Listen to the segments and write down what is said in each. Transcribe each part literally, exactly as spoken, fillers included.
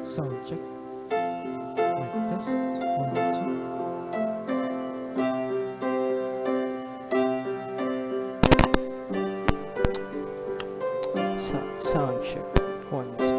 Sound check. Mic test. One, two. Sa-, sound check. One, two.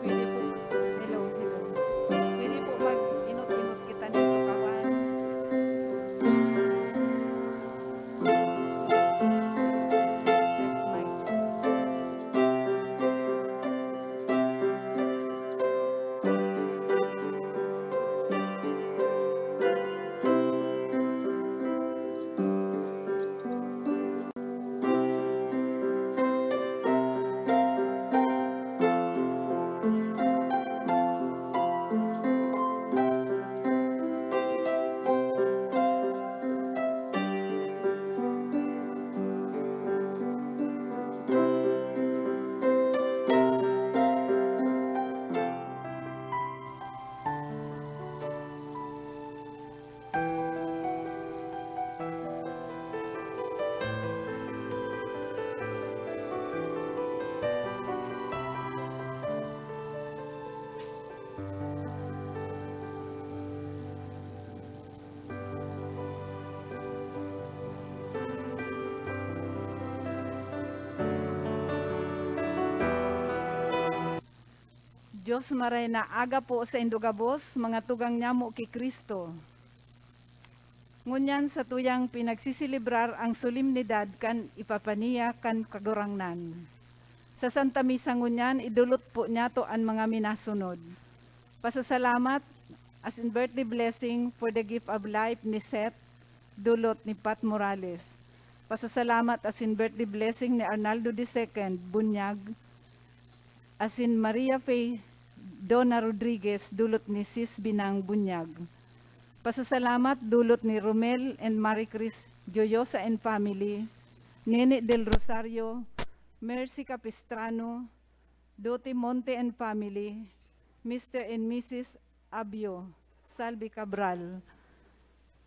Pwede po, hello, hello. Pwede po mag-inot-inot kita nito, kawan. Test mic. Dios, maray na aga po saindo gabos, mga tugang nyamo ki Cristo. Ngunyan satuyang pinagsiselebrar an solemnidad kan ipapaniya kan Kagurangnan. Sa Santa Misa ngunyan, idolot po niyato an mga minasunod: pasasalamat, As in birthday blessing for the gift of life ni Seth, dulot ni Pat Morales. Pasasalamat as in birthday blessing ni Arnaldo the second, Bunyag, as in Maria Faye Donna Rodriguez, dulot ni Sis Binang Bunyag. Pasasalamat dulot ni Romel and Marie Chris Joyosa and family, Nene Del Rosario, Mercy Capistrano, Doti Monte and family, Mister and Missus Abio, Salvi Cabral.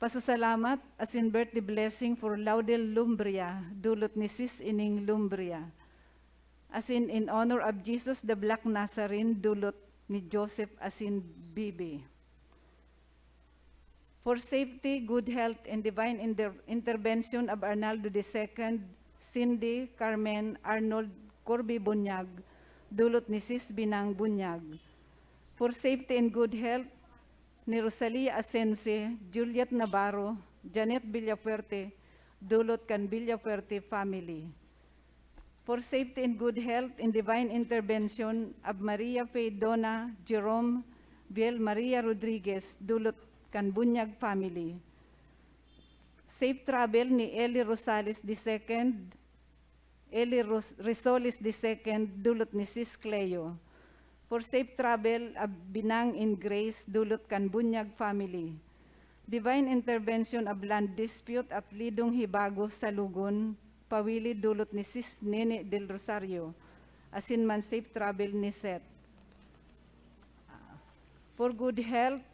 Pasasalamat as in birthday blessing for Laudel Lumbria, dulot ni Sis Ining Lumbria. As in, in honor of Jesus the Black Nazarene, dulot ni Joseph as in Bibi. For safety, good health, and divine inter- intervention of Arnaldo the second, Cindy, Carmen, Arnold, Corby Bunyag, dulot ni Sis Binang Bunyag. For safety and good health ni Rosalia Asense, Juliet Navarro, Janet Villafuerte, dulot kan Villafuerte family. For safety and good health in divine intervention of Maria Faye Donna Jerome Biel Maria Rodriguez, dulot kan Bunyag family. Safe travel ni Eli Rosales the second, Eli Ros- Risoles the second, dulot ni Sis Cleo. For safe travel of Binang in Grace, dulot kan Bunyag family. Divine intervention of land dispute at Lidong Hibago, Salugon, Pawili, dulot ni Sis Nene del Rosario, asin man safe travel ni Seth. For good health,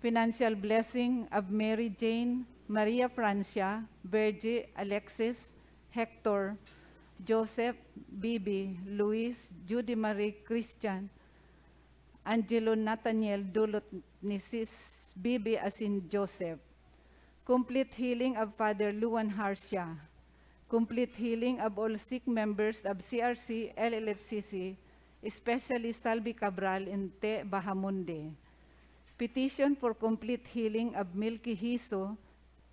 financial blessing of Mary Jane, Maria Francia, Virgie, Alexis, Hector, Joseph, Bibi, Luis, Judy Marie, Christian, Angelo, Nathaniel, dulot ni Sis Bibi asin Joseph. Complete healing of Father Luan Harcia. Complete healing of all sick members of C R C, L L F C C, especially Salvi Cabral in Te Bahamonde. Petition for complete healing of Milky Hiso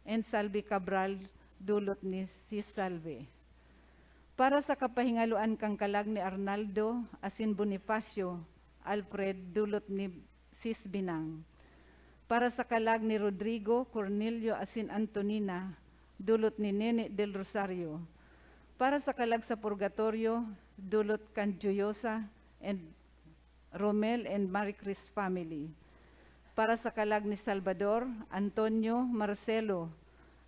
and Salvi Cabral, dulot ni Sis Salvi. Para sa kapahingaloan kan kalag ni Arnaldo asin Bonifacio, Alfred, dulot ni Sis Binang. Para sa kalag ni Rodrigo, Cornelio asin Antonina, dulot ni Nene del Rosario. Para sa kalag sa purgatorio, dulot kan Joyosa and Romel and Marie Chris family. Para sa kalag ni Salvador, Antonio, Marcelo,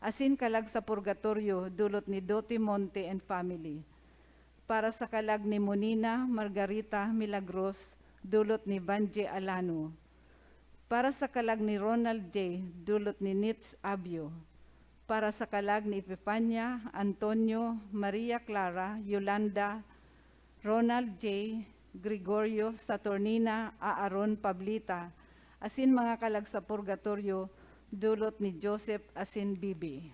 asin kalag sa purgatorio, dulot ni Doti Monte and family. Para sa kalag ni Monina Margarita Milagros, dulot ni Vanje Alano. Para sa kalag ni Ronald J, dulot ni Nitz Abio. Para sa kalag ni Epifania, Antonio, Maria Clara, Yolanda, Ronald J, Gregorio, Saturnina, Aaron, Pablita, asin mga kalag sa purgatorio, dulot ni Joseph asin Bibi.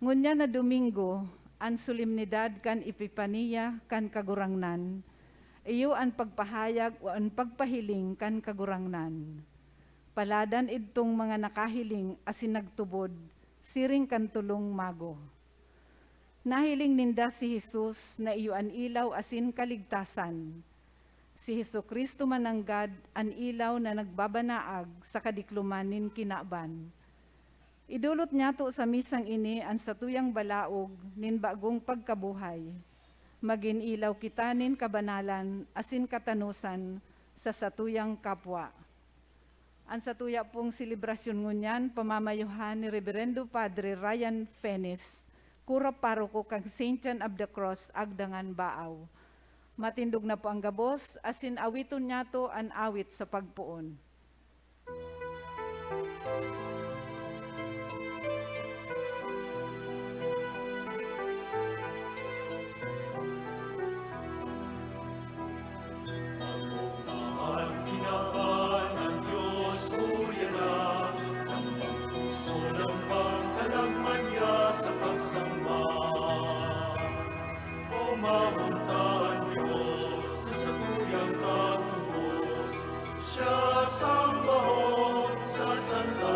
Ngunyan na Domingo, an solemnidad kan Epipania kan Kagurangnan, iyo an pagpahayag o an pagpahiling kan Kagurangnan. Paladan idtong mga nakahiling asin nagtubod siring kan tolong mago. Nahiling ninda si Jesus na iyo an ilaw asin kaligtasan. Si Jesu-Cristo man nanggad an ilaw na nagbabanaag sa kadikloman nin kinaban. Idolot niyato sa misang ini an satuyang balaog nin bagong pagkabuhay. Magin ilaw kita nin kabanalan asin katanosan sa satuyang kapwa. An satuya pong selebrasyon ngunyan pamamayuhan ni Reberendo Padre Ryan Fenes, Kura Paroko kan Saint John of the Cross, Agdangan, Baao. Matindog na po ang gabos, asin awiton niyato an awit sa pagpoon. Ang kinaban ng Diyos, kuya na, ang puso ng pangkalag man niya sa pagsamba. Umabot ang Diyos na sa tuyang pagtubos, siya sambahon sa santa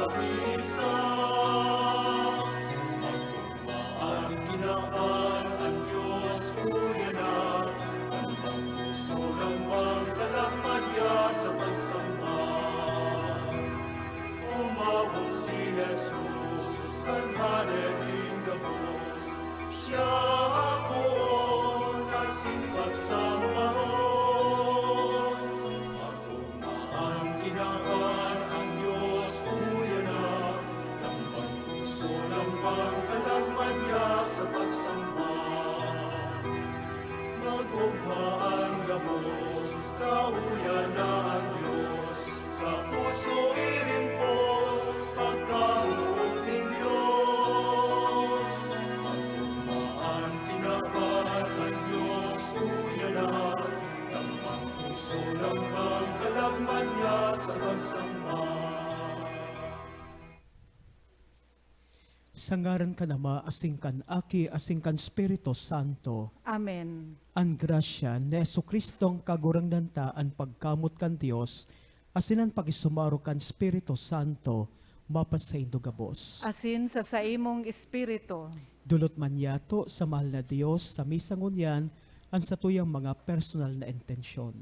Sa ngaran kan Ama, asin kan Aki, asin kan Espiritu Santo. Amen. An grasya ni Jesu-Cristong Kagurangnan ta, an pagkamot kan Dios, asin an pakisumaro kan Espiritu Santo, mapasaindo gabos. Asin sa saimong espiritu. Dulot man yato sa mahal na Dios, sa misa ngunyan, an satuyang mga personal na intensyon.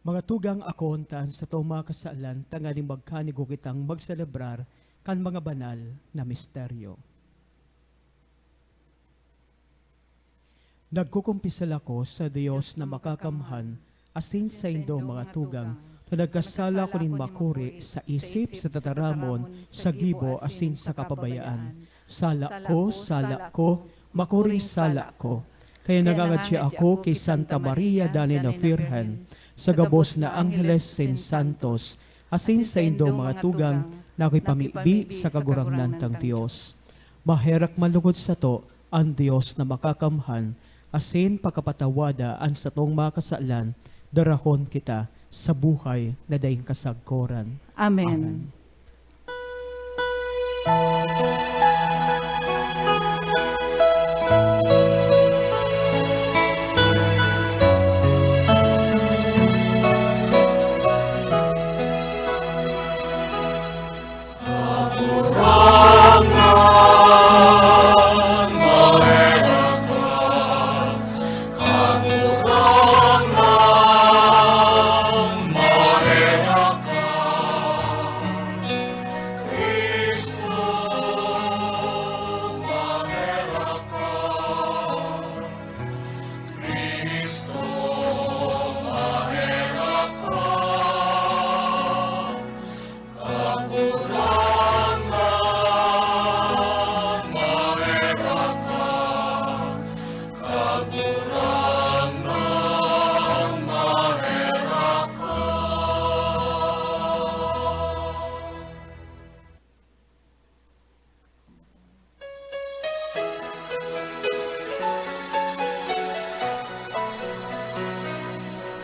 Mga tugang, akoon ta an satong mga kasalan tanganing magkanigo kitang magselebrar kan mga banal na misteryo. Nagkukumpisal ako sa Dios na makakamhan, asin saindo, mga tugang, na nagkasala ako nin makuri sa isip, sa tataramon, sa gibo, asin sa kapabayaan. Sala ko, sala ko, makuring sala ko. Kaya nangangadya ako ki Santa Maria, danay na Virgen, sa gabos na angheles asin santos, asin saindo, mga tugang, na akoy pamibi sa Kagurangnan tang Dios. Maherak man logod sato an Dios na makakamhan, asin pakapatawada an satong mga kasalan, darahon kita sa buhay na daing kasagkoran. Amen. Amen.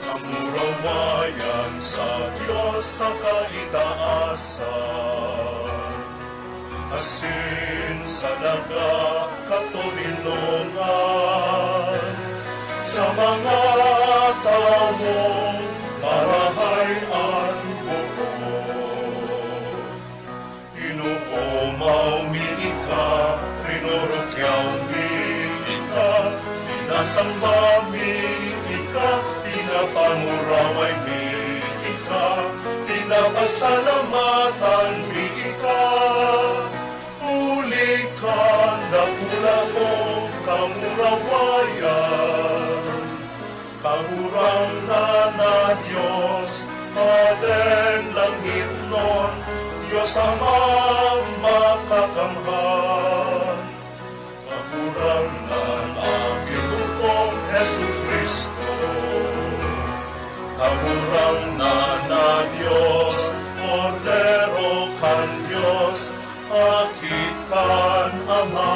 Kamurawayan sa Dios sa kaitaasan, asin sa daga katoninongan, sa mga tawong marahay an boot. Inoomaw mi ika, rinurukyaw mi ika, sinasamba mi ika, pinapanguraway mi ika, pinapasalamatan mi ika. Huli kan dakula mong kamurawayan. Kagurangnan na Dios, Hadeng langitnon, Dios Amang makakamhan. Kagurangnan na Ginoo kong Jesu-Cristo, Kagurangnan na Dios, Kordero kan Dios, Aki kan Ama.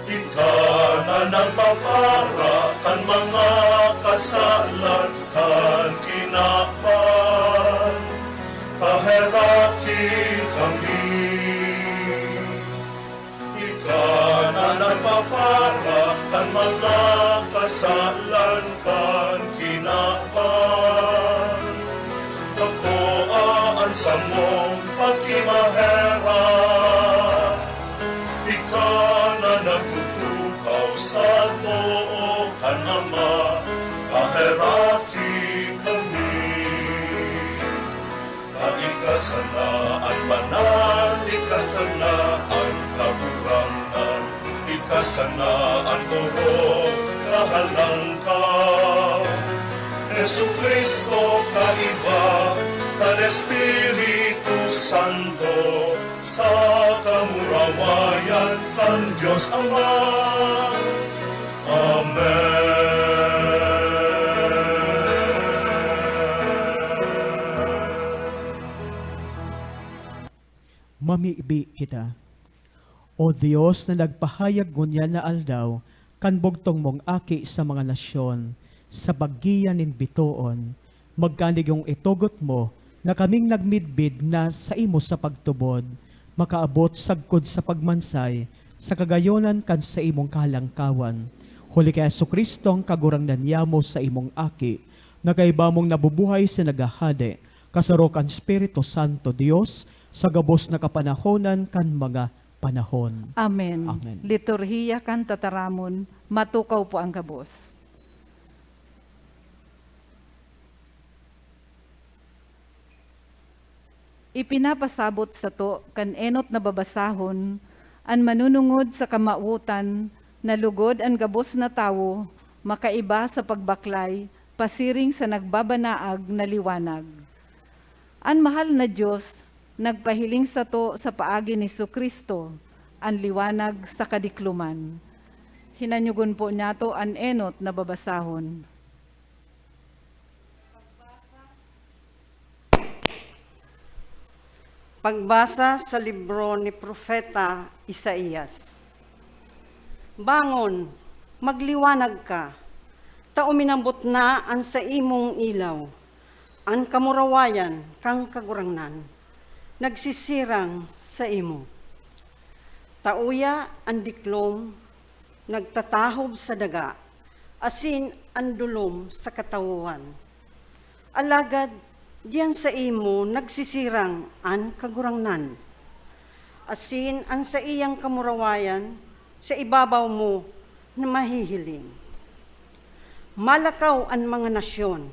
Ika na nagpapara kan mga kasalan kan kinaban, paheraki kami. Ika na nagpapara kan mga kasalan kan kinaban. Pakoa an samong pakimaherak. Ika na nagtutukaw sa too kan Ama, paheraki kami. Ta ika sana an banal, ika sana an kagurangnan, ika sana an orog na halangkaw. Jesu-Cristo, kaiba kan Espiritu Santo, sa kamurawayan kan Dios Ama. Amen. Mamibi kita. O Dios na nagpahayag ngunyan na aldaw kan bugtong mong Aki sa mga nasyon, sa paggiya nin bitoon, magkanigong itugot mo na kaming nagmidbid na saimo sa pagtubod, makaabot sagkod sa pagmansay sa kagayonan kan saimong kahalangkawan. Huli ki Jesu-Cristo, an Kagurangnan niyamo, saimong Aki, na kaiba mong nabubuhay sa naghahade, kasaro kan Espiritu Santo, Dios, sa gabos na kapanahonan kan mga panahon. Amen. Amen. Liturhiya kan Tataramon, matukaw po ang gabos. Ipinapasabot sato kan enot na babasahon an manunungod sa kamawotan na lugod an gabos na tawo makaiba sa pagbaklay pasiring sa nagbabanaag na liwanag. An mahal na Dios nagpahiling sato sa paagi ni Jesu-Cristo, an liwanag sa kadikloman. Hinanyogon po niyato an enot na babasahon. Pagbasa sa libro ni Propeta Isaias. Bangon, magliwanag ka, ta uminabot na an saimong ilaw, an kamurawayan kan Kagurangnan nagsisirang saimo. Ta uya an diklom nagtatahob sa daga, asin an dolom sa katawohan. Alagad diyan saimo nagsisirang an Kagurangnan, asin an saiyang kamurawayan sa ibabaw mo na mahihiling. Malakaw an mga nasyon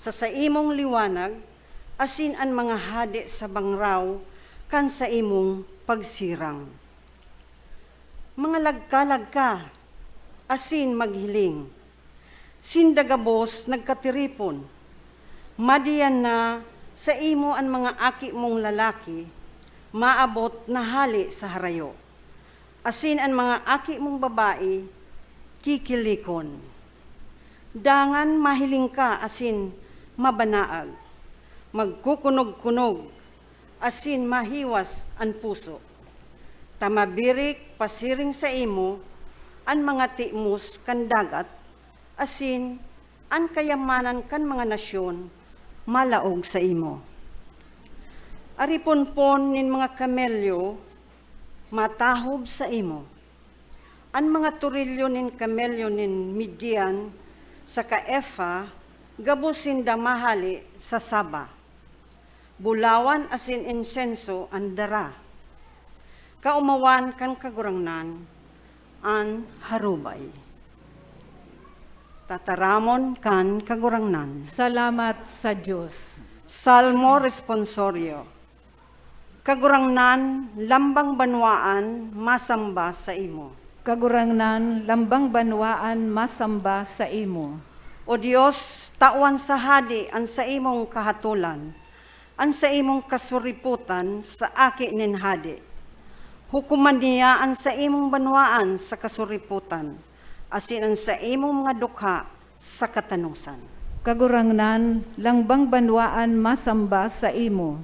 sa saimong liwanag, asin an mga hade sa bangraw kan saimong pagsirang. Mangalagkalag ka asin maghiling, sinda gabos nagkatiripon. Madiyan na saimo an mga aki mong lalaki maabot na hale sa harayo, asin an mga aki mong babae kikilikon. Dangan mahiling ka asin mabanaag, magkukunog-kunog, asin mahiwas an puso. Ta mabirik pasiring saimo an mga timos kan dagat, asin an kayamanan kan mga nasyon malaog saimo. Ariponpon nin mga kamelyo matahob saimo. An mga torilyo nin kamelyo nin Midian saka Efa gabos sinda mahale sa Saba. Bulawan asin insenso an dara. Kaomawan kan Kagurangnan an harubay. Tataramon kan Kagurangnan. Salamat sa Dios. Salmo Responsorio. Kagurangnan, lambang banwaan masamba saimo. Kagurangnan, lambang banwaan masamba saimo. O Dios, tawan sa hade an saimong kahatolan, an saimong kasuripotan sa aki nin hade. Hukoman niya an saimong banwaan sa kasuripotan, asin an saimong mga dukha sa katanosan. Kagurangnan, lambang banwaan masamba saimo.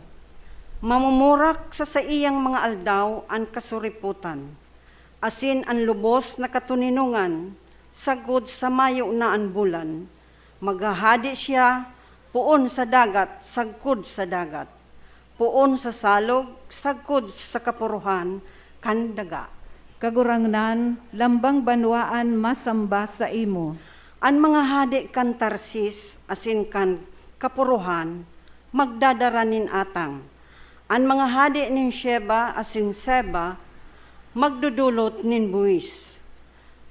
Mamumurak sa saiyang mga aldaw an kasuripotan, asin an lubos na katoninongan sagkod sa mayo na an bulan. Maghahade siya poon sa dagat sagkod sa dagat, poon sa salog sagkod sa kapurohan kan daga. Kagurangnan, lambang banwaan masamba saimo. An mga hade kan Tarsis asin kan kapurohan magdadara nin atang. An mga hade nin Sheba asin Seba magdodolot nin buhis.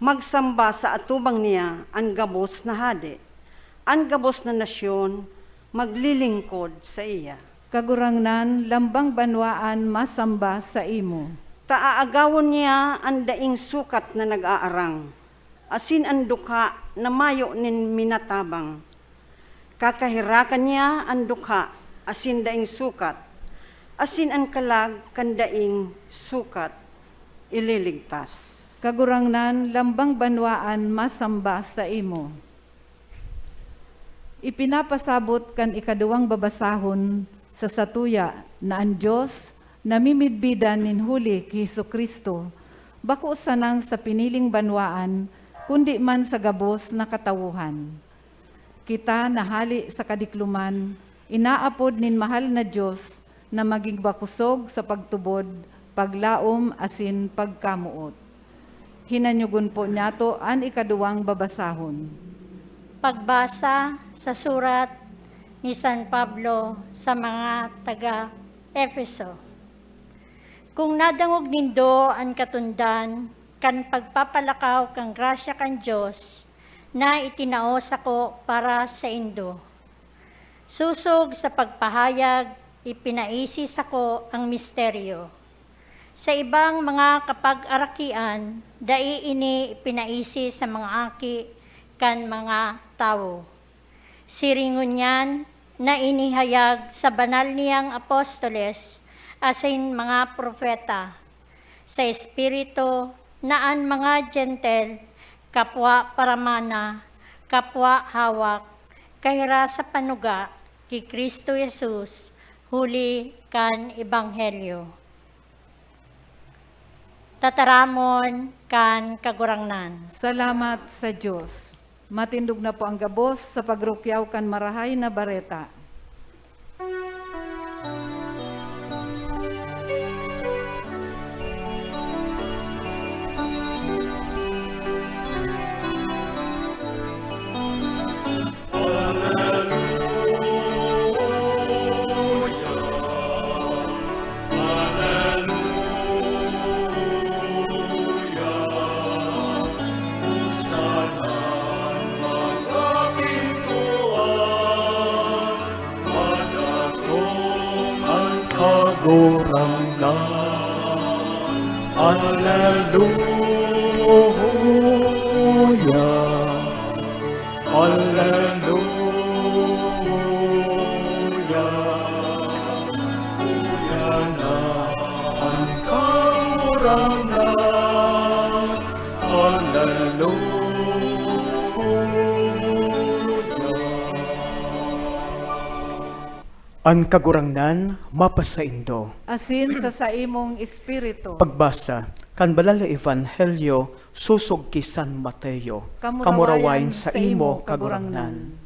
Magsamba sa atubang niya an gabos na hade. An gabos na nasyon maglilingkod saiya. Kagurangnan, lambang banwaan masamba saimo. Ta aagawon niya an daing sukat na nag-aarang, asin an dukha na mayo nin minatabang. Kakaherakan niya an dukha asin daing sukat, asin an kalag kan daing sukat ililigtas. Kagurangnan, lambang banwaan masamba saimo. Ipinapasabot kan ikaduwang babasahon sa satuya na an Dios namimidbidan nin huli ki Jesu-Cristo, bako sanang sa piniling banwaan, kundi man sa gabos na katawohan. Kita na hale sa kadikloman, inaapod nin mahal na Dios na magin bakosog sa pagtubod, paglaom, asin pagkamoot. Hinanyogon po niyato an ikaduwang babasahon. Pagbasa sa surat ni San Pablo sa mga taga Efeso. Kung nadangog nindo an katundan kan pagpapalakaw kan grasya kan Dios na itinao sako para saindo, sosog sa pagpahayag, ipinaisi sako an misteryo. Sa ibang mga kapagarakian, dai ini ipinaisi sa mga aki kan mga tawo. Siring ngunyan na inihayag sa banal niyang apostoles asin mga propeta, sa Espiritu, na an mga Gentil, kapwa paramana, kapwa hawak, kahiras sa panuga ki Cristo Jesus, huli kan Ebanghelyo. Tataramon kan Kagurangnan. Salamat sa Dios. Matindog na po ang gabos sa pagrukyaw kan Marahay na Bareta. Buksan an mga pintoan, madatong an Kagurangnan. Aleluya, aleluya. Uya na an Kagurangnan. Aleluya. An Kagurangnan mapasaindo. Asin sa saimong espiritu. Pagbasa kan Banal na Ebanghelyo sosog ki San Mateo. Kamurawayan saimo, Kagurangnan.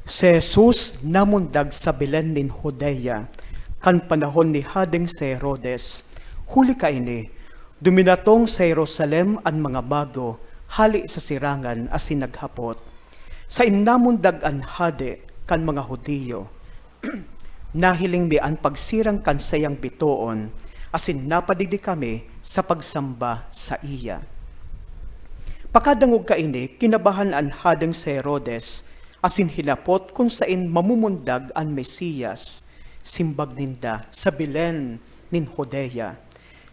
Si Jesus namundag sa Belen nin Judea, kan panahon ni Hadeng si Herodes. Huli kaini, duminatong sa Jerusalem an mga mago hale sa sirangan asin naghapot, "Saen namundag an Hade kan mga Judio? Nahiling mi an pagsirang kan saiyang bitoon, asin napadigdi kami sa pagsamba saiya." Pakadangog kaini, kinabahan an Hadeng si Herodes, asin hinapot kun saen mamumundag an Mesias. Simbag ninda, "Sa Belen nin Judea.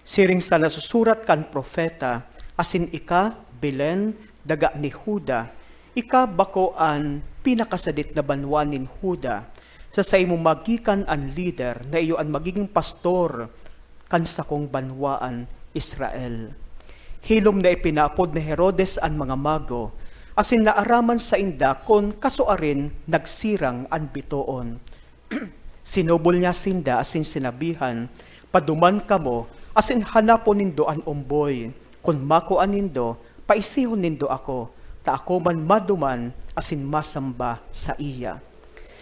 Siring sa nasusurat kan propeta, asin ika, Belen, daga ni Juda, ika bako an pinakasadit na banwaan nin Juda. Sa saimo magikan an lider na iyo an magigin pastor kan sakong banwaan, Israel." Hilom na ipinaapod ni Herodes an mga mago, asin naaraman sainda kun kasuarin nagsirang an bitoon. Sinubol niya sinda asin sinabihan, "Paduman kamo asin hanapon nindo an omboy. Kun makua nindo, paisihon nindo ako, ta ako man maduman asin masamba saiya."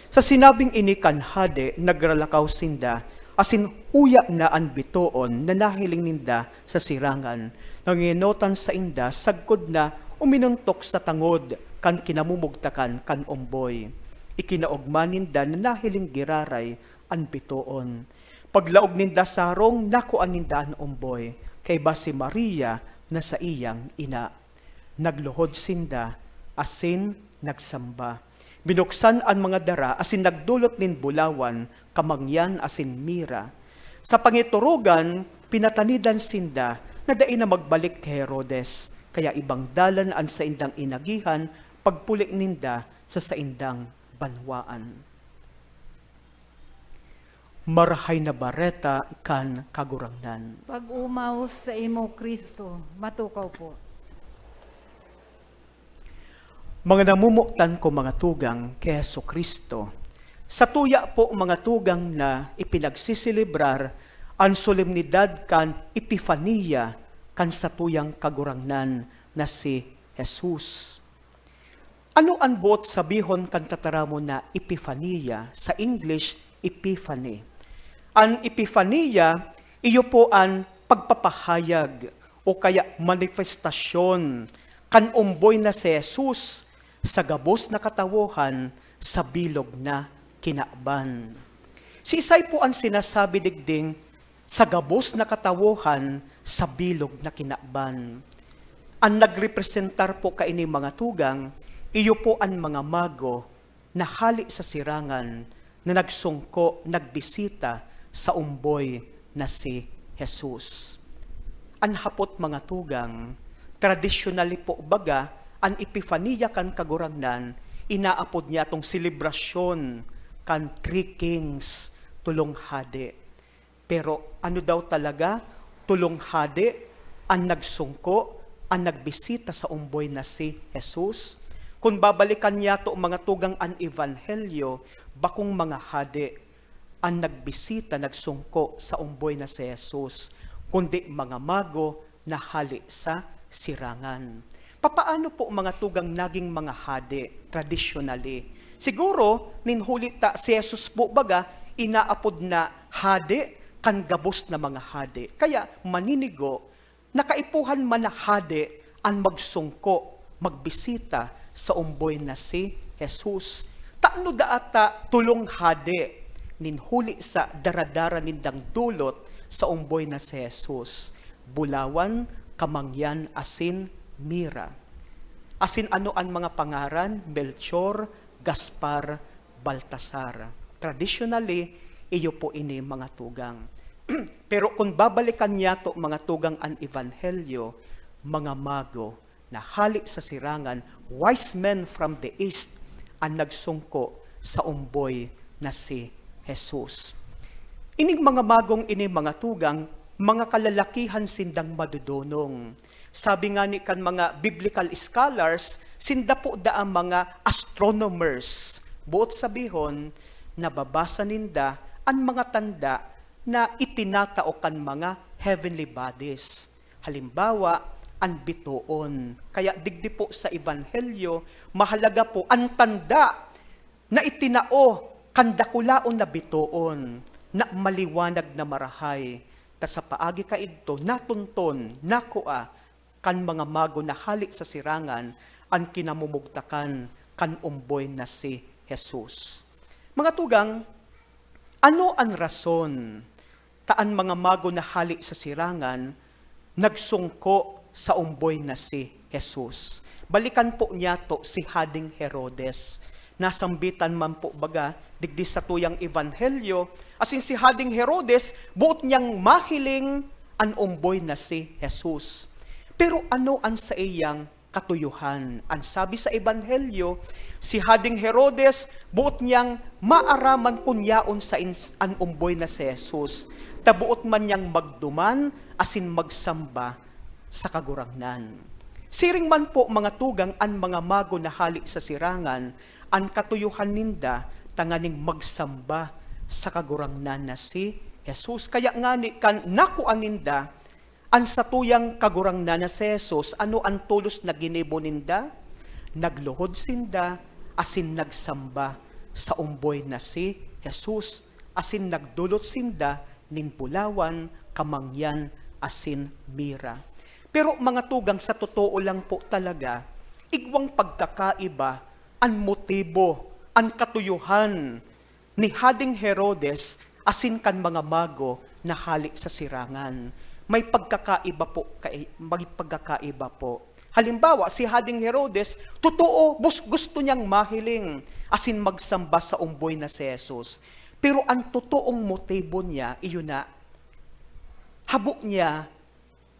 Sa sinabing ini kan hade, nagralakaw sinda, asin uya na an bitoon na nahiling ninda sa sirangan. Nangenotan sainda sagkod na uminuntok sa tangod kan kinamumugtakan kan omboy. Ikinaogma ninda na nahiling giraray an bitoon. Paglaog ninda sa harong, nakua ninda an omboy, kaiba si Maria na saiyang ina. Nagluhod sinda asin nagsamba. Binuksan an mga dara asin nagdolot nin bulawan, kamangyan asin mira. Sa pangiturugan, pinatanidan sinda na dai na magbalik ki Herodes, kaya ibang dalan an saindang inagihan pagpuli ninda sa saindang banwaan. Marahay na Bareta kan Kagurangnan. Pag-umaw sa imo, Kristo. Matukaw po. Mga namomotan ko, mga tugang, ki Jesu-Cristo, satuya po, mga tugang, na ipinagsiselebrar an solemnidad kan Epifania kan satuyang Kagurangnan na si Jesus. Ano an boot sabihon kan tataramon na Epifania, sa English, Epiphany? An Epifania, iyo po an pagpapahayag o kaya manifestasyon kan omboy na si Jesus sa gabos na katawohan sa bilog na kinaban. Siisay po an sinasabi digding sa gabos na katawohan sa bilog na kinaban? An nagrepresentar po kaini, mga tugang, iyo po an mga mago na hale sa sirangan na nagsungko, nagbisita sa omboy na si Jesus. An hapot, mga tugang, tradisyonali po baga, an Epifania kan Kagurangnan, inaapod niya tong selebrasyon kan Three Kings, Tulong Hade. Pero ano daw talaga? Tulong hade an nagsungko, an nagbisita sa omboy na si Jesus? Kun babalikan niyato, mga tugang, an Ebanghelyo, bakong mga hade an nagbisita, nagsungko sa omboy na si Jesus, kundi mga mago na hale sa sirangan. Papaano po, mga tugang, naging mga hade tradisyonali? Siguro, nin huli ta si Jesus po baga inaapod na hade kan gabos na mga hade. Kaya maninigo na kaipuhan man na hade an magsungko, magbisita sa omboy na si Jesus. Tano daa ta tulong hade nin huli sa daradara nindang dulot sa omboy na si Jesus? Bulawan, kamangyan, asin mira. Asin ano an mga pangaran? Melchor, Gaspar, Baltasar. Traditionally, iyo po ini, mga tugang. Pero kun babalikan niyato, mga tugang, an Ebanghelyo, mga mago na hale sa sirangan, wise men from the east, an nagsungko sa omboy na si Jesus. Ining mga magong ini, mga tugang, mga kalalakihan sindang madodonong. Sabi ngani kan mga biblical scholars, sinda po daa mga astronomers. Boot sabihon, nababasa ninda an mga tanda na itinatao kan mga heavenly bodies. Halimbawa, an bitoon. Kaya digdi po sa Ebanghelyo, mahalaga po an tanda na itinao kan dakulaon na bitoon na maliwanag na marahay, ta sa paagi kaidto natonton, nakua kan mga mago na hale sa sirangan an kinamumugtakan kan omboy na si Jesus. Mga tugang, ano an rason ta an mga mago na hale sa sirangan nagsungko sa omboy na si Jesus? Balikan po niyato si Hading Herodes. Nasambitan man po baga digdi satuyang ebanghelyo, asin si Hading Herodes boot niyang mahiling an omboy na si Jesus. Pero ano an saiyang katuyohan? An sabi sa ebanghelyo, si Hading Herodes boot niyang maaraman kun yaon sa ins-, an omboy na si Jesus, ta boot man niyang magduman asin magsamba sa Kagurangnan. Siring man po, mga tugang, an mga mago na hale sa sirangan, an katuyohan ninda tanganing magsamba sa Kagurangnan na si Jesus. Kaya ngani, kan nakua ninda an satuyang Kagurangnan na si Jesus, ano an tolos na ginibo ninda? Nagluhod sinda asin nagsamba sa omboy na si Jesus, asin nagdolot sinda nin bulawan, kamangyan, asin mira. Pero, mga tugang, sa totoo lang po talaga, igwang pagkakaiba an motibo, an katuyohan ni Hading Herodes asin kan mga mago na hale sa sirangan. May pagkakaiba po, kai-, may pagkakaiba po. Halimbawa, si Hading Herodes, totoo, bus-, gusto niyang mahiling asin magsamba sa omboy na si Jesus. Pero an totoong motibo niya, iyo na, habo niya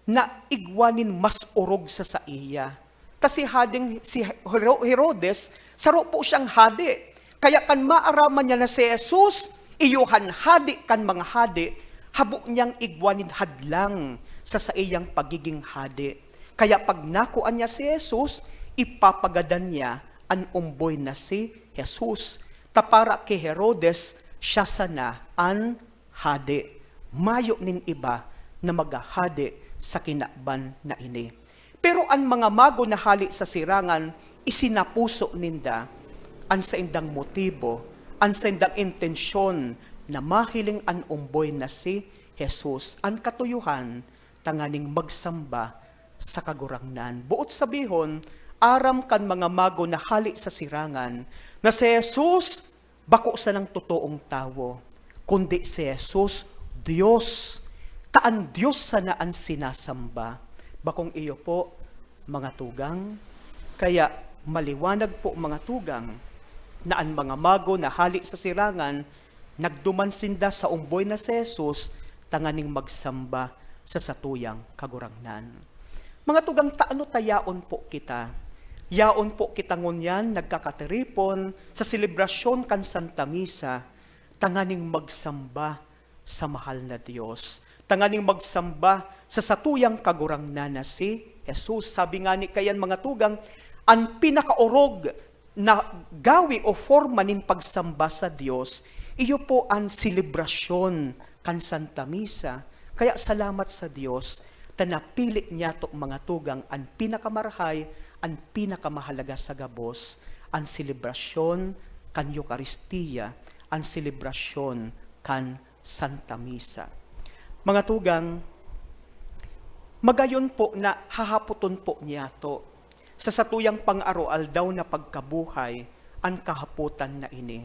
na igwa nin mas orog sa saiya. Ta si Hading, si Hero-, Herodes, saro po siyang hade. Kaya kan maaraman niya na si Jesus Iyo an hade kan mga hade, habo niyang igwa nin hadlang sa saiyang pagiging hade. Kaya pag nakua niya si Jesus, ipapagadan niya an omboy na si Jesus. Ta para ki Herodes, siya sana an hade. Mayo nin iba na maghahade sa kinaban na ini. Pero an mga mago na hale sa sirangan, isinapuso ninda an saindang motibo, an saindang intensyon na mahiling an omboy na si Jesus, an katuyohan, tanganing magsamba sa Kagurangnan. Boot sabihon, aram kan mga mago na hale sa sirangan na si Jesus bako sanang totoong tawo, kundi si Jesus, Dios. Ta an Dios sana an sinasamba, bakong iyo po, mga tugang. Kaya maliwanag po, mga tugang, na an mga mago na hale sa sirangan, nagduman sinda sa omboy na si Jesus tanganing magsamba sa satuyang Kagurangnan. Mga tugang, ta ano ta yaon po kita? Yaon po kita ngunyan nagkakatiripon sa selebrasyon kan Santa Misa tanganing magsamba sa mahal na Dios, tanganing magsamba sa satuyang Kagurangnan na si Jesus. Sabi ngani kaiyan, mga tugang, an pinakaorog na gawi o forma nin pagsamba sa Dios, iyo po an selebrasyon kan Santa Misa. Kaya salamat sa Dios ta napili niyato, mga tugang, an pinakamarahay, an pinakamahalaga sa gabos, an selebrasyon kan Eukaristia, an selebrasyon kan Santa Misa. Mga tugang, magayon po na hahapoton po niyato sa satuyang pang-aroaldaw na pagkabuhay an kahapotan na ini.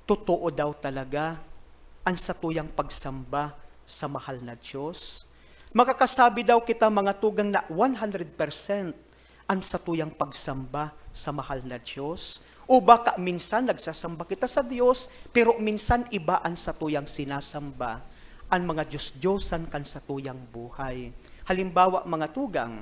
Totoo daw talaga an satuyang pagsamba sa mahal na Dios? Makakasabi daw kita, mga tugang, na one hundred percent an satuyang pagsamba sa mahal na Dios? O baka minsan nagsasamba kita sa Dios, pero minsan iba an satuyang sinasamba, an mga dios-diyosan kan satuyang buhay. Halimbawa, mga tugang,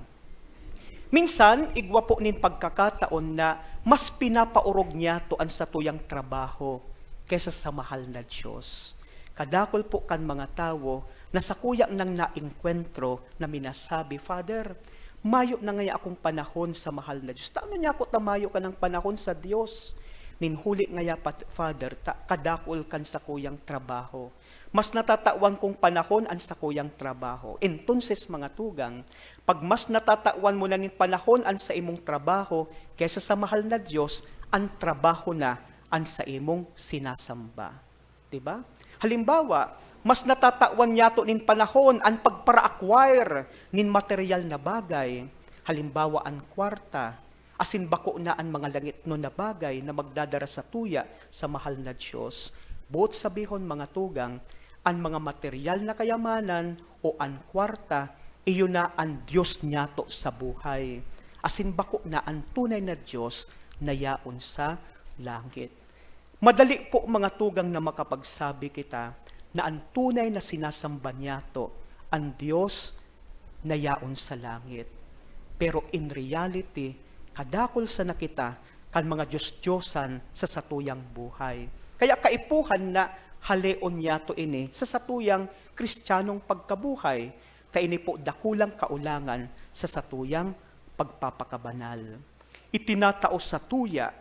minsan, igwa po nin pagkakataon na mas pinapaorog niyato an satuyang trabaho kaysa sa mahal na Dios. Kadakul po kan mga tawo na sakuya nang naengkwentro na minasabi, "Father, mayo na ngaya akong panahon sa mahal na Dios." Ta ano niya ako ta mayo ka ng panahon sa Dios? Nin huli ngaya, Pat-, Father, ta kadakul kan sakuyang trabaho. Mas natatawan kong panahon an sakuyang trabaho. Entonces, mga tugang, pag mas natatawan mo na nin panahon an saimong trabaho kaysa sa mahal na Dios, an trabaho na an saimong sinasamba. Di ba? Halimbawa, mas natatawan niyato nin panahon an pagpara-acquire nin material na bagay. Halimbawa, an kwarta, asin bako na an mga langitnon na bagay na magdadara satuya sa mahal na Dios. Boot sabihon, mga tugang, an mga material na kayamanan o an kwarta, iyo na an Dios niyato sa buhay. Asin bako na an tunay na Dios na yaon sa langit. Madali po, mga tugang, na makapagsabi kita na an tunay na sinasamba niyato, an Dios na yaon sa langit. Pero in reality, kadakul sana kita kan mga dios-diyosan sa satuyang buhay. Kaya kaipuhan na haleon niyato ini sa satuyang Kristiyanong pagkabuhay, ta ini po dakulang kaulangan sa satuyang pagpapakabanal. Itinatao satuya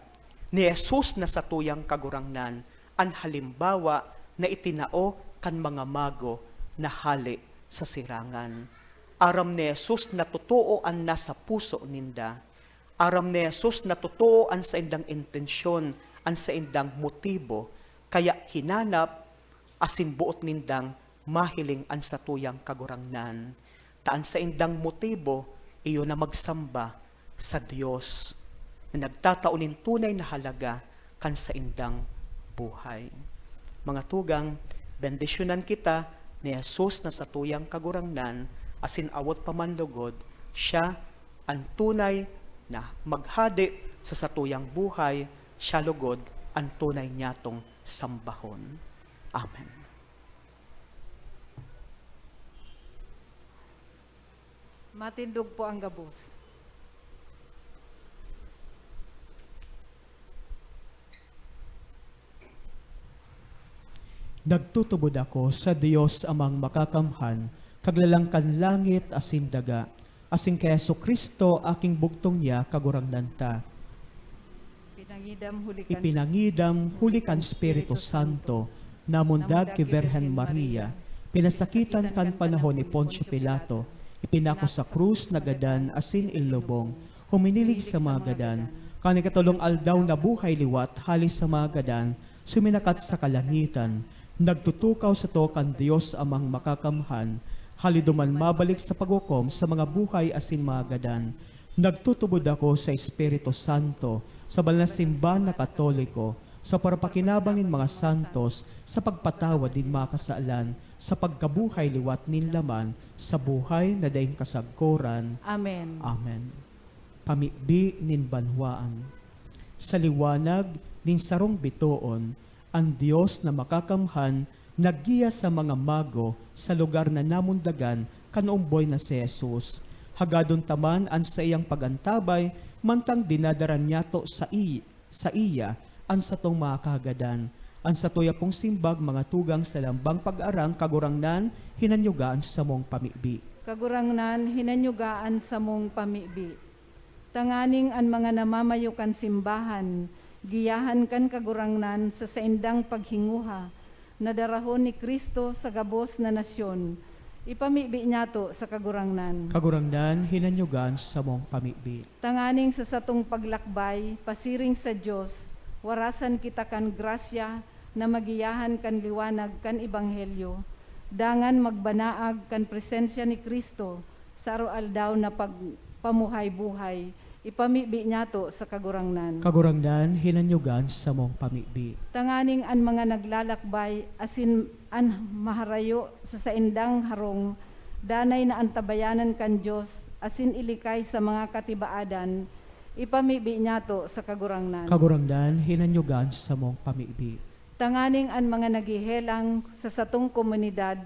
ni Jesus na satuyang Kagurangnan an halimbawa na itinao kan mga mago na hale sa sirangan. Aram ni Jesus na totoo an nasa puso ninda. Aram ni Jesus na totoo an saindang intensyon, an saindang motibo, kaya hinanap asin boot nindang mahiling an satuyang Kagurangnan, ta an saindang motibo iyo na magsamba sa Dios na nagtatao nin tunay na halaga kan saindang buhay. Mga tugang, bendisyonan kita ni Jesus na satuyang Kagurangnan, asin awot pa man lugod, siya an tunay na maghade sa satuyang buhay, siya lugod an tunay niyatong sambahon. Amen. Matindog po ang gabos. Nagtutubod ako sa Dios Amang Makakamhan, Kaglalang kan langit asin daga, asin ki Jesu-Cristo, aking bugtong niya, Kagurangnan ta. Ipinangidam huli kan Ipinangidam huli kan Espiritu Santo, namundag ki Birhen Maria, pinasakitan kan panahon ni Poncio Pilato, ipinako sa krus, nagadan asin inlubong, huminilig sa mga gadan, kan ikatolong aldaw nabuhay liwat hale sa mga gadan, suminakat sa kalangitan, nagtutukaw sato kan Dios Amang Makakamhan, hale duman mabalik sa paghukom sa mga buhay asin mga gadan. Nagtutubod ako sa Espiritu Santo, sa banal na simbahan na Katoliko, sa parapakinabang nin mga santos, sa pagpatawad nin mga kasalan, sa pagkabuhay liwat nin laman, sa buhay na daing kasagkoran. Amen. Amen. Pamibi nin banwaan. Sa liwanag nin sarong bitoon, an Dios na Makakamhan naggiya sa mga mago sa lugar na namundagan kan omboy na si Jesus. Hagadon ta man an saiyang pag-antabay, mantang dinadara niyato sa i-, saiya an satong mga kahagadan. An satuya pong simbag, mga tugang sa lambang pag-arang, Kagurangnan, hinanyuga an samong pamibi. Kagurangnan, hinanyuga an samong pamibi. Tanganing an mga namamayo kan simbahan, giyahan kan Kagurangnan sa saindang paghinguha, na darahon ni Cristo sa gabos na nasyon, ipamibi niyato sa Kagurangnan. Kagurangnan, hinanyuga an samong pamibi. Tanganing sa satong paglakbay pasiring sa Dios, warasan kita kan grasya na magiyahan kan liwanag kan Ebanghelyo, dangan magbanaag kan presensya ni Cristo sa aroaldaw na pagpamuhay-buhay, ipamibi niyato sa Kagurangnan. Kagurangnan, hinanyuga an samong pamibi. Tanganing an mga naglalakbay asin an maharayo sa saindang harong, danay na antabayanan kan Dios asin ilikay sa mga katibaadan, ipamibi niyato sa Kagurangnan. Kagurangnan, hinanyuga an samong pamibi. Tanganing an mga naghehelang sa satong komunidad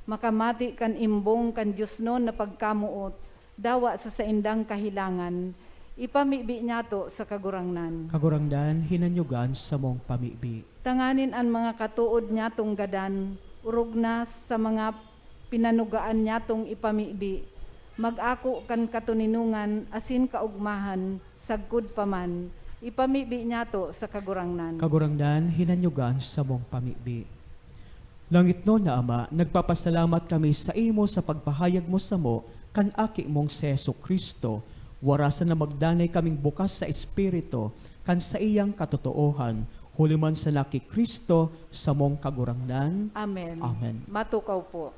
makamati kan imbong kan diosnon na pagkamoot, dawa sa saindang kahelangan, ipamibi niyato sa Kagurangnan. Kagurangnan, hinanyuga an samong pamibi. Tanganing an mga katood niyatong gadan, orog na sa mga pinanugaan niyatong ipamibi, mag-ako kan katoninongan asin kaogmahan, sagkod pa man, ipamibi niyato sa Kagurangnan. Kagurangnan, hinanyuga an samong pamibi. Langitnon na Ama, nagpapasalamat kami saimo sa pagpahayag mo samo kan Aki mong si Jesu-Cristo. Warasan na magdanay kaming bukas sa Espiritu kan saiyang katotoohan, huli man sana ki Cristo, samong Kagurangnan. Amen. Amen. Matukaw po.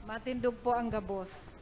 Matindog po ang gabos.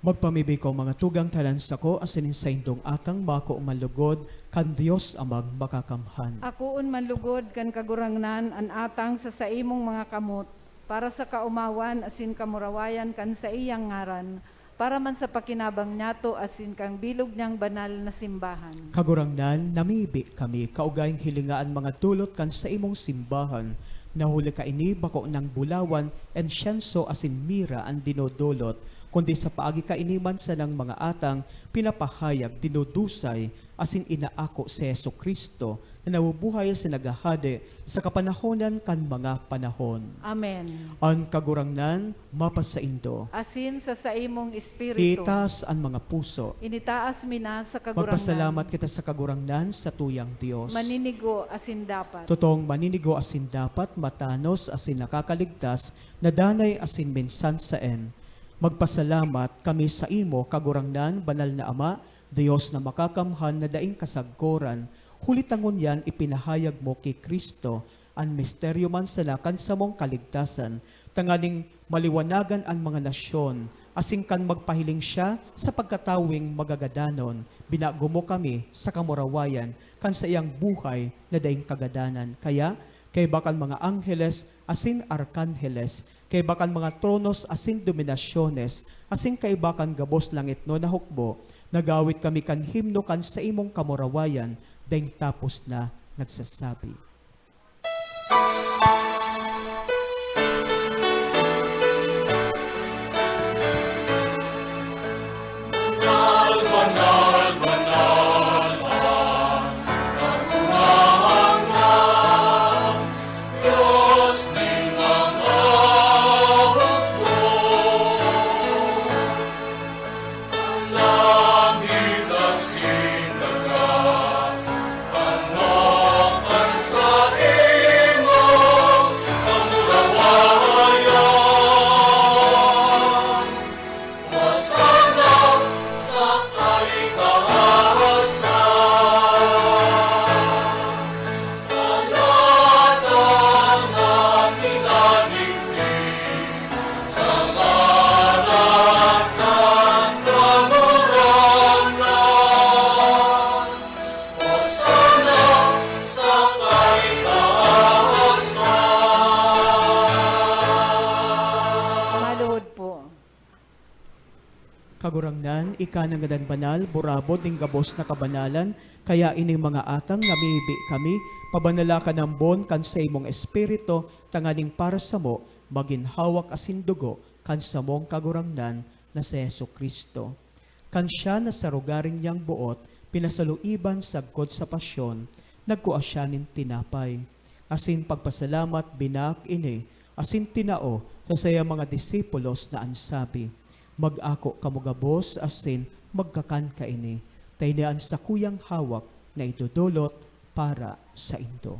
Magpamibi ko, mga tugang, tanan sako asin nin saindong atang mako manlugod kan Dios Amang Makakamhan. Akoon manlugod kan Kagurangnan an atang sa saimong mga kamot, para sa kaomawan asin kamurawayan kan saiyang ngaran, para man sa pakinabang niyato asin kan bilog niyang banal na simbahan. Kagurangnan, namibi kami, kaugaling hilinga an mga dulot kan saimong simbahan, na huli kaini bako nang bulawan, insyenso asin mira an dinodolot, kundi sa paagi kaini man sanang mga atang pinapahayag, dinudusay, asin inaako si Jesu-Cristo, na nabubuhay asin naghahade sa kapanahonan kan mga panahon. Amen. An Kagurangnan mapasaindo. Asin sa saimong espiritu. Itaas an mga puso. Initaas mi na sa Kagurangnan. Magpasalamat kita sa Kagurangnan, satuyang Dios. Maninigo asin dapat. Totoong maninigo asin dapat, matanos asin nakakaligtas, na danay asin minsan saen. Magpasalamat kami saimo, Kagurangnan, Banal na Ama, Dios na makakamhan na daing kasagkoran, huli ta ngunyan ipinahayag mo ki Cristo an misteryo man sana kan samong kaligtasan, tanganing maliwanagan an mga nasyon, asin kan magpahiling siya sa pagkatawing magagadanon, binago mo kami sa kamurawayan kan saiyang buhay na daing kagadanan. Kaya, kaiba kan mga angheles asin arkanheles, kaiba kan mga tronos asin dominasyones, asin kaiba kan gabos langitnon na hukbo, nag-aawit kami kan himno kan saimong kamurawayan, daing tapos na nagsasabi. Banal, banal, banal, ang Kagurangnan, Dios nin mga hukbo. An langit asin daga, ano kan saimong kamurawayan. Hosanna sa kaitaasan. An atang na pinadigdi sa ngaran kan Kagurangnan. Hosanna sa kaitaasan. Maluhod po. Kagurangnan, ika na ngadan banal, burabod nin gabos na kabanalan, kaya ining mga atang namibi kami, pabanala ka nambon kan saimong Espiritu, tanganing para samo, magin hawak asin dugo kan samong Kagurangnan na si Jesu-Cristo. Kan siya na sa rogaring niyang boot pinasaluiban sagkod sa pasyon, nagkua siya nin tinapay, asin pagpasalamat, binaak ini, asin tinao sa saiyang mga disipulos na an sabi, "Mag-ako kamo gabos asin magkakan kaini, ta ini an sakuyang hawak na idodolot para saindo."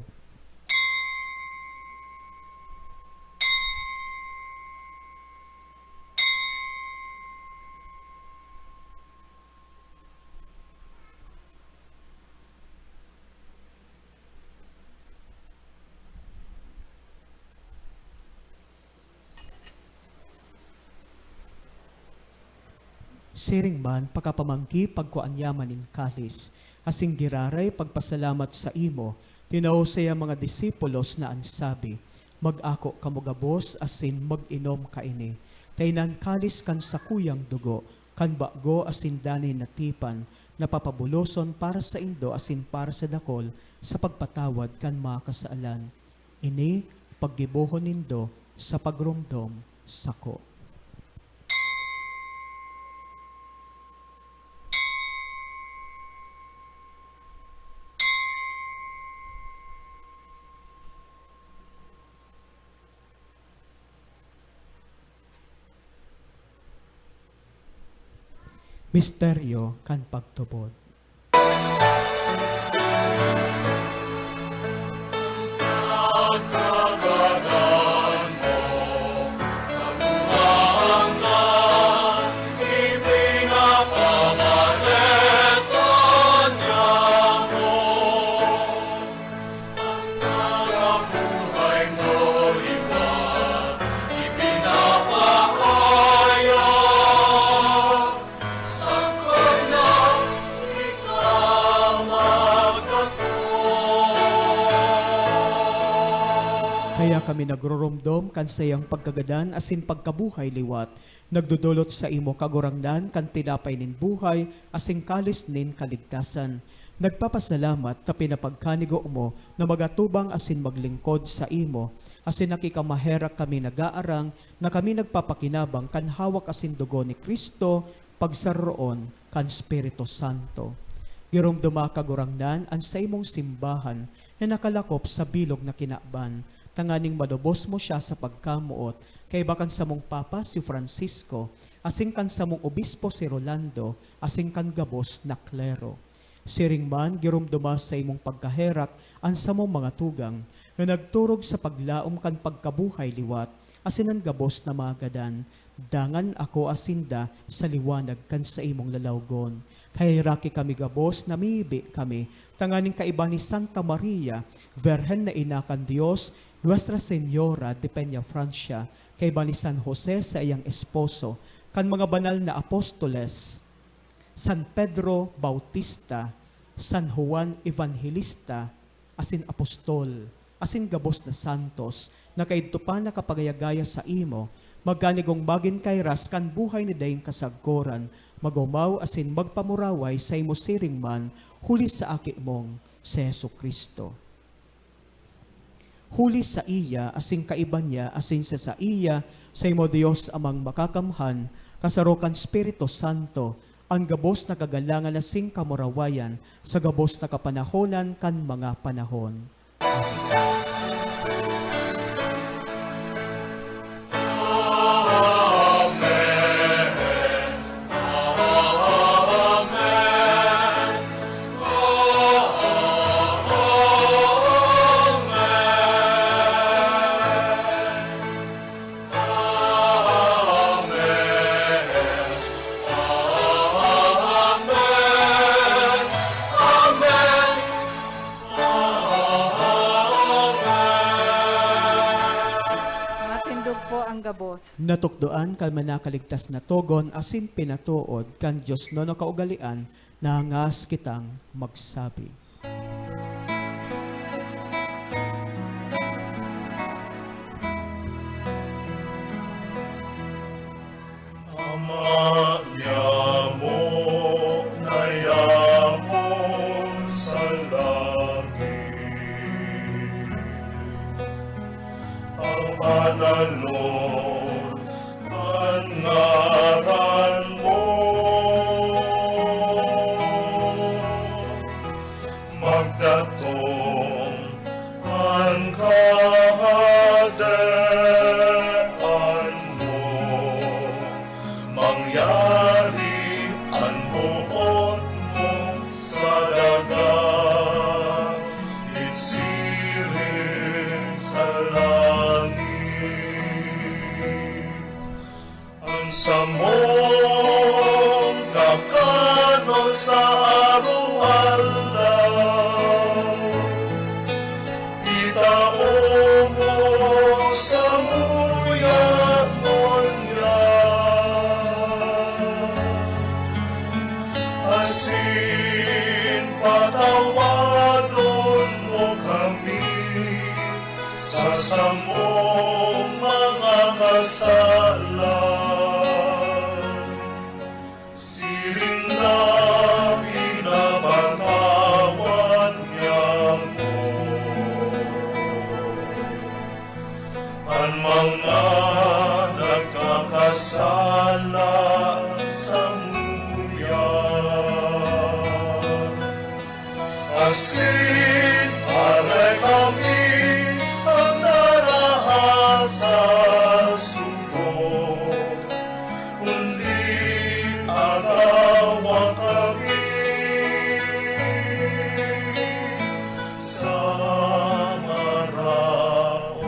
Siring man, pakapamanggi, pagkua niya man nin kalis, asin giraray pagpasalamat saimo, tinao sa iyang mga disipulos na an sabi, "Mag-ako kamo gabos asin mag-inom kaini, ta ini an kalis kan sakuyang dugo, kan bago asin danay na tipan, na papabuloson para saindo asin para sa dakul sa pagpatawad kan mga kasalan. Ini paggibohon nindo sa pagromdom sako." Misteryo kan pagtubod. Ang narabuhay mo liwat, ipinapahayag Kaya kami nagroromdom kan saiyang pagkagadan asin pagkabuhay liwat, nagdodolot saimo, Kagurangnan, kan tinapay nin buhay asin kalis nin kaligtasan. Nagpapasalamat ta pinapagkanigo mo na magatubang asin maglingkod saimo, asin nakikamaherak kami nagaarang na kami nagpapakinabang kan hawak asin dugo ni Cristo, pagsaroroon kan Espiritu Santo. Giromdoma, Kagurangnan, an saimong simbahan na nakalakop sa bilog na kinaban, tanganing malubos mo siya sa pagkamoot, kaiba kan samong Papa si Francisco, asin kan samong Obispo si Rolando, asin kan gabos na klero. Siring man, giromdoma sa imong pagkaherak an samong mga tugang na nagturog sa paglaom kan pagkabuhay liwat, asin an gabos na mga gadan, dangan akoa sinda sa liwanag kan saimong lalawgon. Kaheraki kami gabos, namibi kami, tanganing kaiba ni Santa Maria, Birhen na Ina kan Dios, Nuestra Señora de Peñafrancia, kaiba ni San Jose, saiyang esposo, kan mga banal na apostoles, San Pedro Bautista, San Juan Evangelista, asin apostol, asin gabos na santos, na kaidto pa nakapagayagaya saimo, magkanigong magin kairas kan buhay na daing kasagkoran, mag-omaw asin magpamuraway saimo siring man, huli sa Aki mong si Jesu-Cristo. Huli saiya, asin kaiba niya, asin sa saiya, saimo Dios Amang Makakamhan, kasaro kan Espiritu Santo, an gabos na kagalangan asin kamurawayan, sa gabos na kapanahonan kan mga panahon. Amen. Matindog po ang gabos. Natukdoan kan manakaligtas na togon asin pinatood kan Dios na nakaugalean, nahangas kitang magsabi. Ama niamo na yaon sa langit, pagbanalon an ngaran mo, magdatong an Kahadean mo, mangyari an boot mo sa daga, nin siring sa langit. An samong kakanon sa araw-araw, itao mo samuya ngunyan, asin patawadon mo kami sa samong mga kasalan, siring na pinapatawad niamo an mga nagkakasala samuya. Asin aray kami an narahas sa suko, kundi agawa kami sa maraot.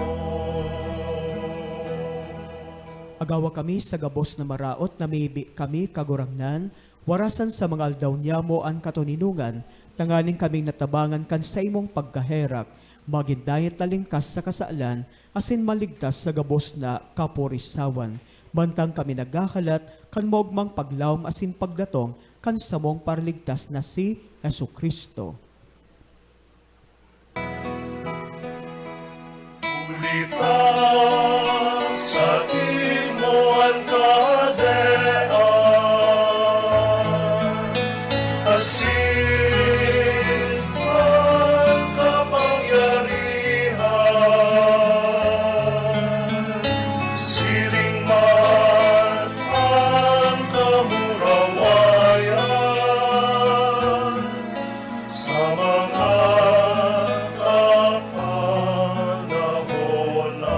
Agawa kami sa gabos na maraot, namibi kami, Kagurangnan, warasan sa mga aldaw niyamo an katoninongan, tanganing kaming natabangan kan saimong pagkaherak, magin dayat na lingkas sa kasalan, asin maligtas sa gabos na kaporisawan, mantang kami naghahalat kan maogmang paglaom asin pagdatong kan samong Paraligtas na si Jesu-Cristo. Litaw sa imo an kahadean, asin an kapangyarihan, siring man an kamurawayan sa mga kapanahon na.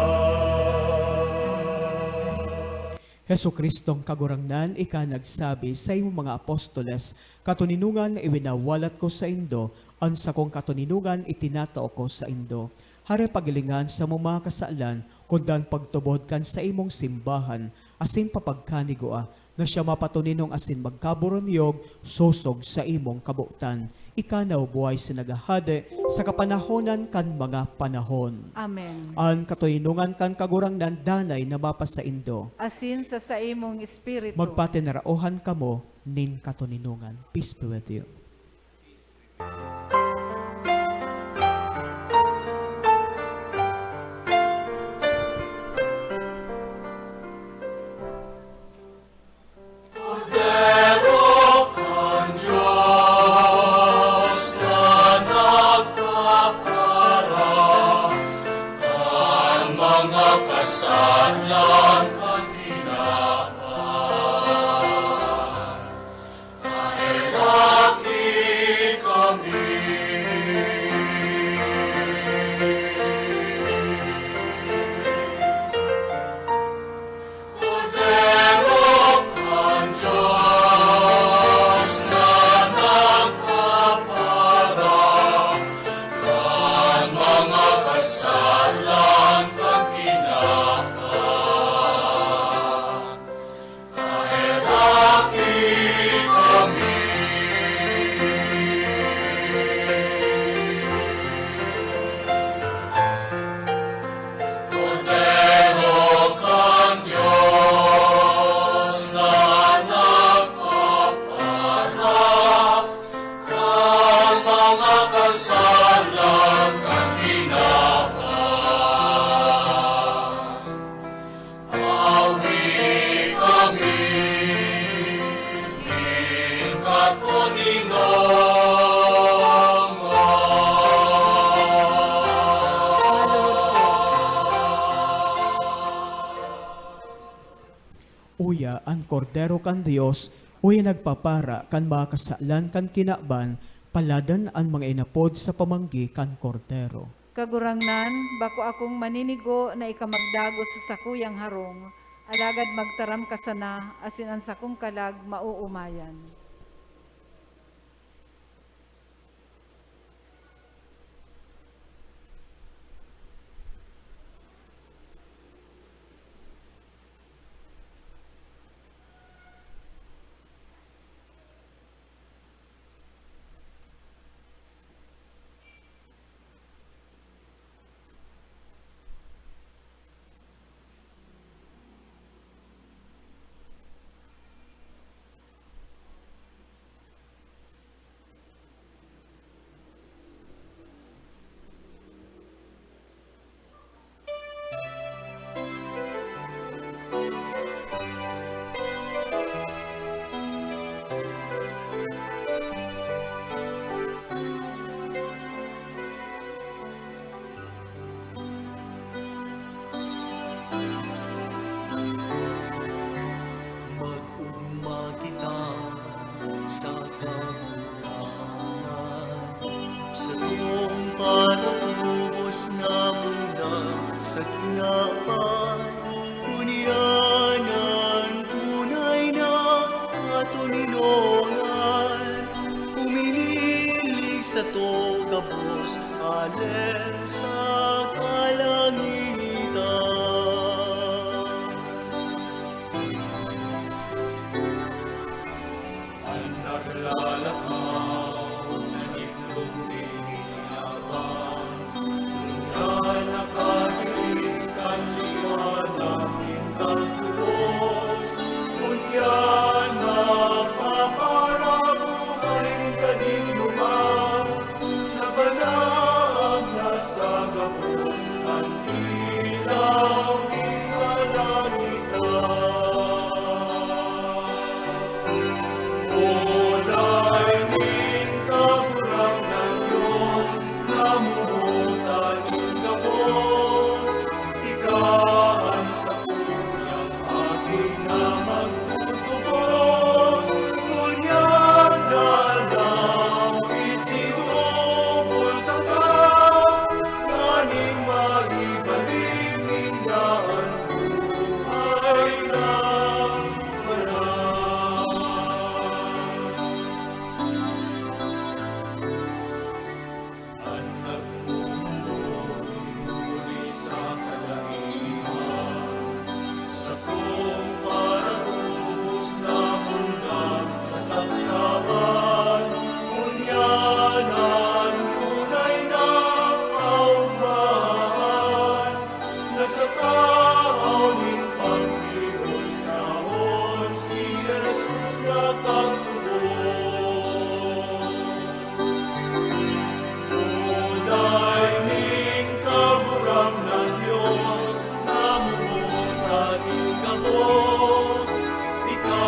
Jesu-Cristong Kagurangnan, ika nagsabi saimong mga apostoles, "Katoninongan iwinawalat ko saindo, an sakong katoninongan itinatao ko saindo." Hare paghilingan samo mga kasalan, kundan pagtubod kan saimong simbahan, asin papagkanigua, na siya mapatoninong asin magkaboronyog sosog sa imong kabotan. Ika na, o buhay sa naghahade sa kapanahonan kan mga panahon. Amen. An katoninongan kan Kagurangnan danay na mapasaindo. Asin sa saimong espiritu. Magpatinaraohan kamo nin katoninongan. Peace be with you. Kordero kan Dios na nagpapara kan mga kasalan kan kinaban, paheraki kami. Kordero kan Dios na nagpapara kan mga kasalan kan kinaban, paheraki kami. Kordero kan Dios na nagpapara kan mga kasalan kan kinaban, pawi kami nin katoninongan. Uya, an Kordero kan Dios, uya nagpapara kan mga kasalan kan kinaban, paladan an mga inapod sa pamanggi kan Kordero. Kagurangnan, bako akong maninigo na ika magdagos sa sakuyang harong, alagad magtaram ka sana, asin an sakong kalag maoomayan. Mag-ogma kita sa Kagurangnan, satong patatubos na mundag sa kinaban. Ngunyan an tunay na katoninongan, humihiling sato gabos ale sa kalangitan. An naglalakaw sa itlog ni Laban, ngunyan nakahiling kan liwanag nin kagtubos. Ngunyan magpaparabuhay nin kadikloman, na banaag na sa gabos an Daw ipanangitan, Olay nin Kagurangnan Dios, namomotan nin gabos, ika an sakuyang Aki na magtutubos. Ngunyan na aldaw, isinubol taka, nganing maibalik ninda an buhay na banal. An nagmumunoy huli sa kadaihan, sakong paratubos na bunga sa sabsaban, ngunyan an tunay na kaogmahan, na sa tahaw nin pagtibos naon si Jesus nakatubos. Tunay ning Kagurangnan Dios, namomotan nin gabos, ika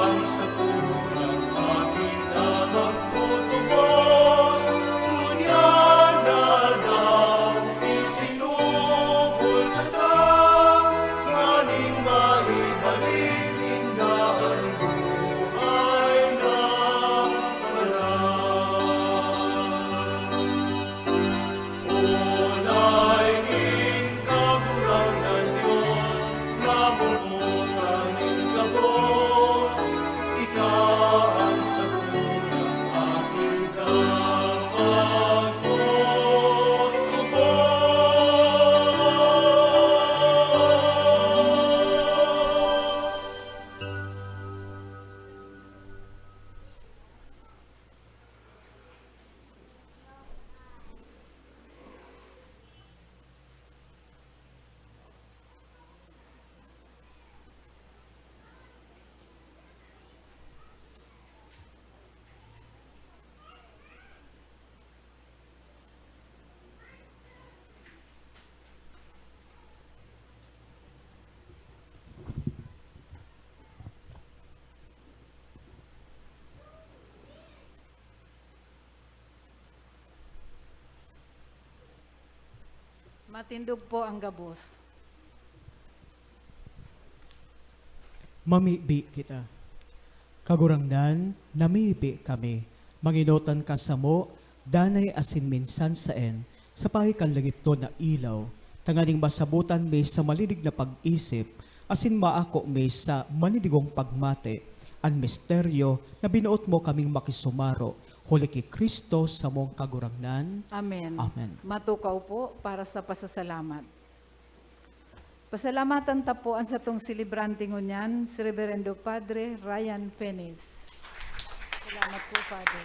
an sakuyang Aki na magtutubos. Ngunyan na aldaw, isinubol taka, nganing maibalik ninda an buhay na banal. Tunay nin Kagurangnan Dios, namomotan nin gabos, ika an sakuyang Aki na magtutubos. Matindog po ang gabos. Mamibi kita. Kagurangnan, namibi kami. Mangenotan ka samo, danay asin minsan saen, sa pahi kan langitnon na ilaw, tanganing masabotan mi sa malinig na pag-isip, asin maako mi sa maninigong pagmati an misteryo na binoot mo kaming makisumaro, huli ki Cristo, samong Kagurangnan. Amen. Amen. Matukaw po para sa pasasalamat. Pasalamatan ta po an satong selebrante ngunyan, si Reverendo Padre Ryan Penes. Salamat po, Padre.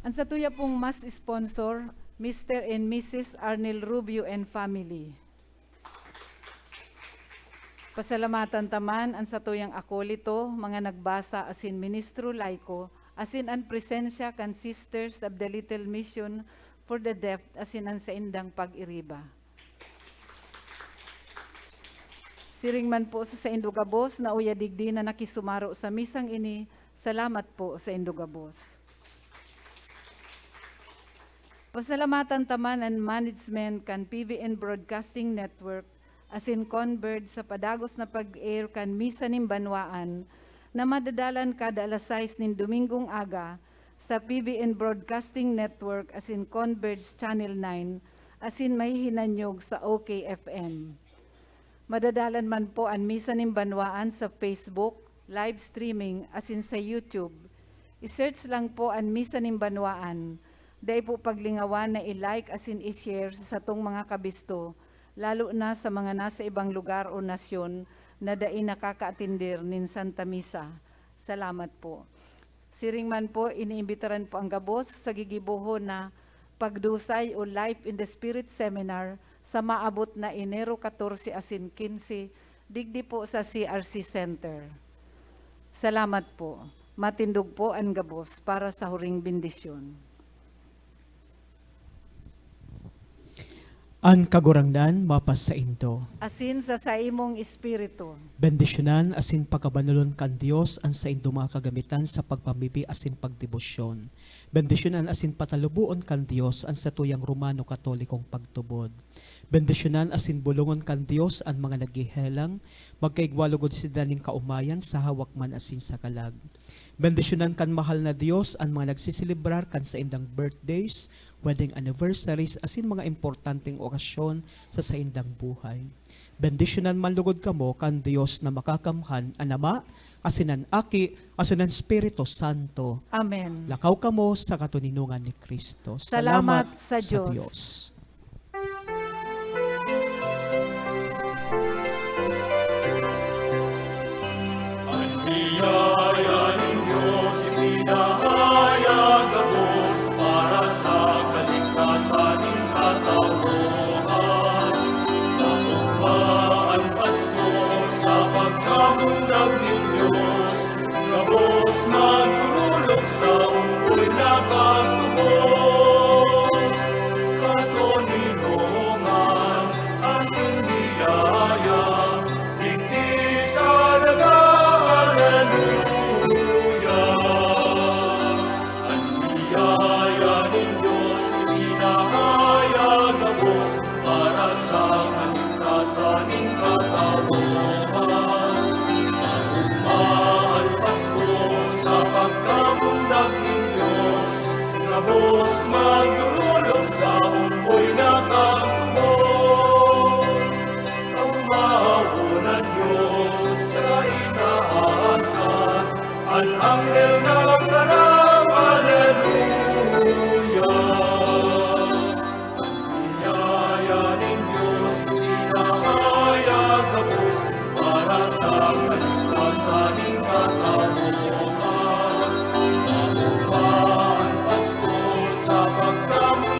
An satuya pong mass sponsor, Mister and Missus Arnel Rubio and family. Pasalamatan ta man an satuyang akolito, mga nagbasa asin ministro laiko, asin an presensya kan Sisters of the Little Mission for the Deaf asin an saindang pag-iriba. Siring man po sa saindo gabos na uya digdi na nakisumaro sa misang ini, salamat po saindo gabos. Pasalamatan ta man an management kan P B N Broadcasting Network asin Converge sa padagos na pag-air kan Misa nin Banwaan na madadalan kada alas sais nin Domingong aga sa P B N Broadcasting Network asin Converge Channel nine asin mahihinanyog sa O K F M. Madadalan man po an Misa nin Banwaan sa Facebook, live streaming, asin sa YouTube. I-search lang po an Misa nin Banwaan. Dai po paglingawan na i-like asin i-share sa satong mga kabisto, lalo na sa mga nasa ibang lugar o nasyon na dai nakakaatender nin Santa Misa. Salamat po. Siring man po, iniimbitaran po an gabos sa gigibohon na Pagdusay o Life in the Spirit Seminar sa maabot na Enero katorse asin kinse, digdi po sa C R C Center. Salamat po. Matindog po an gabos para sa huring bendisyon. An Kagurangnan mapasaindo. Asin sa saimong espiritu. Bendisyonan asin pakabanolon kan Dios an saindo mga kagamitan sa pagpamibi asin pagdebosyon. Bendisyonan asin pataluboon kan Dios an satuyang Romano Katolikong pagtubod. Bendisyonan asin bolongon kan Dios an mga naghehelang, magkaigwa logod sinda nin kaomayan sa hawak man asin sa kalag. Bendisyonan kan mahal na Dios an mga nagseselebrar kan saindang birthdays, wedding anniversaries, asin mga importanteng okasyon sa saindang buhay. Bendisyonan man logod kamo kan Dios na Makakamhan, an Ama, asin an Aki, asin an Espiritu Santo. Amen. Lakaw kamo sa katoninongan ni Cristo. Salamat sa sa Dios. Dios. An biyaya nin Dios pinahayag gabos para sa kaligtasan nin katawohan. Naugma an Pasko sa pagkamundag nin Dios, gabos magdurulog sa umboy na pagtubos. Katoninongan asin biyaya, digdi sa daga, Aleluya! An biyaya nin Dios pinahayag gabos para sa kaligtasan nin katawohan. Naugma an Pasko sa pagkamundag nin Dios, gabos magdurulog sa umboy na pagtubos. Umawon an Dios sa itaasan, an anghel na